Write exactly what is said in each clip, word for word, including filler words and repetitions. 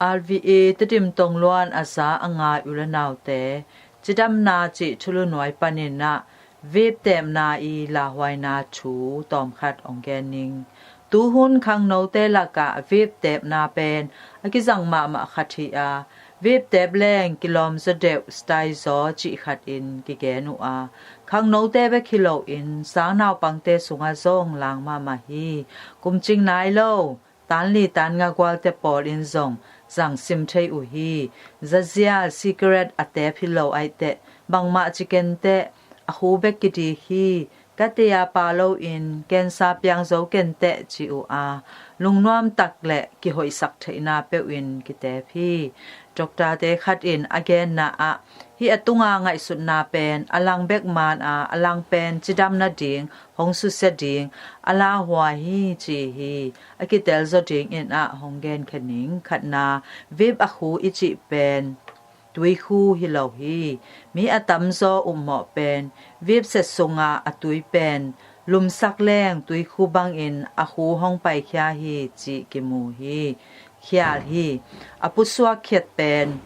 R V A Tedim Tongluan a za a ngai u le naute, cidamna cih thulu nuai panin ah vip teepna i lauhuaina thu tawmkhat hong gen ning. Tuhun khangnote lakah vip teepna pen a kizang mahmah khat hi a, vip teep leng kilawm zaw deuh, style zaw cih khat in kigen uh a, khangnote bek hi loin sang naupangte sungah zong lang mahmah hi. Kumcing nai lo tanli tannga gualte pawl in zong zang sim thei uh hi. Zazial, cigarette a teep hi lo aiteh, bangmah ci kenteh, a khu bek kidik hi. Kateya pa loin kensa piang zo kenteh ci uh a, lungnuam tak le kihoihsak theihna peuh in kiteep hi. Doktorte khat in a genna ah, hih a tunga ngaihsutna pen a lang bek man a, a lang pen cidam nading hong susia ding a lauhuai hi ci hi. A kitel zaw dingin ah hong genkhia ning. Khatna, vip a khu i cih pen tuikhu hi lo hi. Mi a tamzaw upmawh pen vip set sunga a tui pen lumsak leng tuikhu bangin a khu hong paikhia hi cih kimu hi. Khial hi. A pusuak khiat pen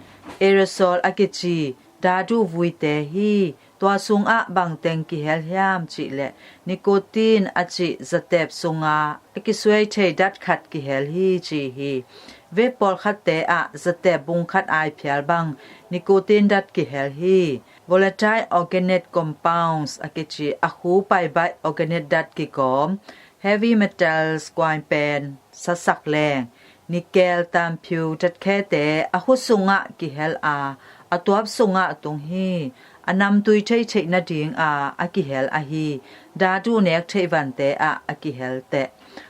aerosol a kici dadu vuite hi. Tua sungah bangteng kihel hiam cihleh, nicotine a cih zateep sunga a kisuai thei dat khat kihel hi ci hi. Vip pawlkhatte ah zateep bung khat ai phial bang nicotine dat kihel hi. Volatile organic compounds a kici a khu paibaih organic dat kigawm, heavy metals kuai pen sasak leng, nickel, tamphiu, tatkhete a khu sungah kihel a, a tuap sungah tung hi. A namtui thei theih nadinga a kihel ahi dadu nek theih vante ah a kihel teh,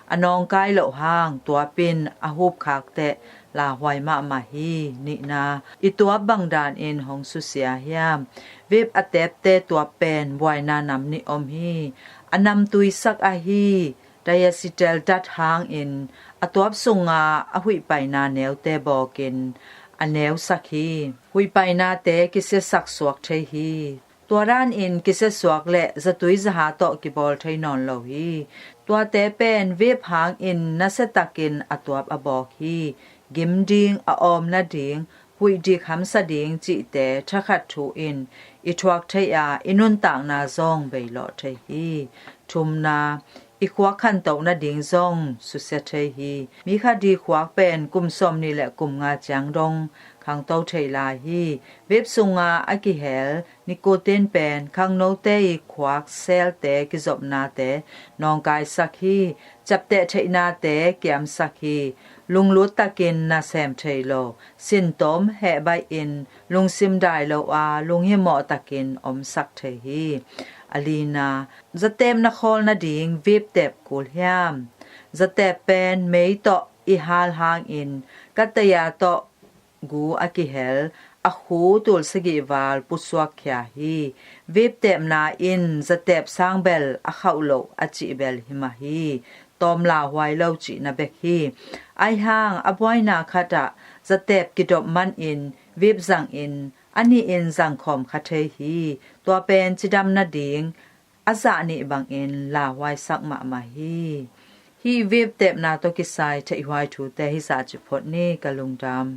a nawngkai loh hang tuapin a hupkhak teh lauhuai mahmah hi. Nihna, i tuap bang danin hong susia hiam? Vip a teepte tuap pen buaina nam nih om hi. A namtui sak ahi diacetyl dat hangin a tuap sunga a huihpaina neute bawkin a neusak hi. Huihpainate kisiasak suak thei hi. Tua danin kisiasuak le zatui zaha tawh kibawl thei nawn lo hi. Tuate pen vip hangin nasiatakin a tuap a bawk hi. Gim ding, a awm nading, huih dik hamsa ding cihte thakhat thu in i thuak thei a, i nuntakna zong beilawh thei hi. Thumna, i khuak khantoh nading zong susia thei hi. Mi khat i khuak pen kum sawmnih le kum nga ciang dong khangto thei lai hi. Vip sunga a kihel nicotine pen khangnote i khuak cell-te kizopnate nawngkaisak hi. Ciapteh theihnate kiamsak hi. Lunglut takin nasem thei lo, sintom hehbaih in lungsim dai lo a, lunghimawh takin omsak thei hi. A lina, zateep na khawl nading vip teep kul hiam? Zateep pen mei tawh i hal hangin kateya tawh gu a kihel, a khu tul sagih val pusuak khia hi. Vip teepna in zateep sang bel a khauh loh a cih bel hi mah hi. Tawm lauhuai lo cihna bek hi. Aihang a buaina khatah zateep kidop manin vip zangin a nihin zangkhawm kha thei hi. Tua pen cidam nading a zah nih bangin lauhuaisak mahmah hi. Hih vip teepna tawh kisai theihhuai thute hizah ci phot ni, ka lungdam.